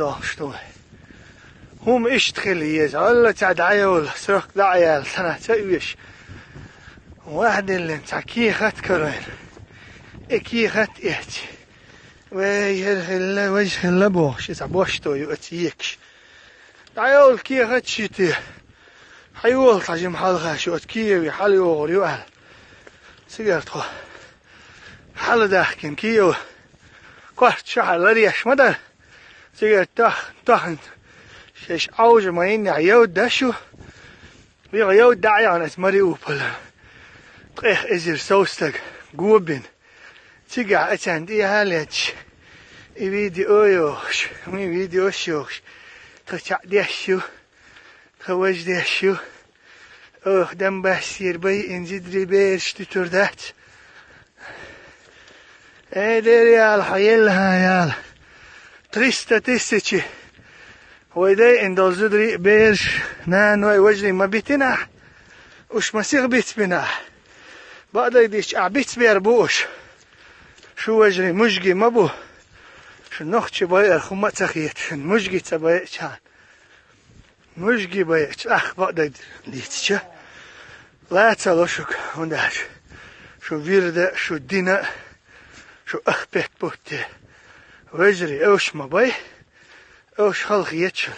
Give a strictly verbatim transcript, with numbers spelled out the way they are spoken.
дохуш ду вай. ХӀума иштта хила еза, гӀалла цхьа дӀайовла, срок дӀа а яьлла, санна ца оьшу. Ваьхьа диллина цхьа кехат а карийна. И кехат а эцна. Вай, хӀара хилла, важа хилла бохуш, иза цхьа бошто ю оцу екаш. ДӀайовла кехат а йита. Хьайола, тхьа жима хьалха шу оцу Киеве хьалайогӀур ю аьлла. Цигара тхо хьаладаьхкина Киев. Корта шахьар ларъеш ма дара. Цигара тох-, тохна шаьш Ӏовжа ма йиннехь йовдаш ю. Вига йовда дӀа а яхна аса Мариуполе. Ткъех эзар сов стаг го бина. Цигахь а царна тӀехьа а летташ, и видео йохуш, вайн видеош йохуш, тхан чаӀ деш ю, тхан важа деш ю. Оха Донбассера байина зударий, бераш дуьтур дац. Эй, дера яла, хьо елла хьан яла. Триста тысячи. Вай дайина долу зударий а, бераш, наной, важарий ма битина ахь. Уьш ма сиха бицбина ахь. Бакъдайдича, ахь бицбер бу уьш. Шу, важарий, мужги ма бу. Шу нохчий байар хӀума а ца хета шуна, мужги ца байча. Мужги байча, ахь бакъдайдича. Лацало шуьга, хӀунда аьлча шу вирда, шу дина, шу ахпет бутте. Важарий, уьш ма бай, уьш халахета шуна.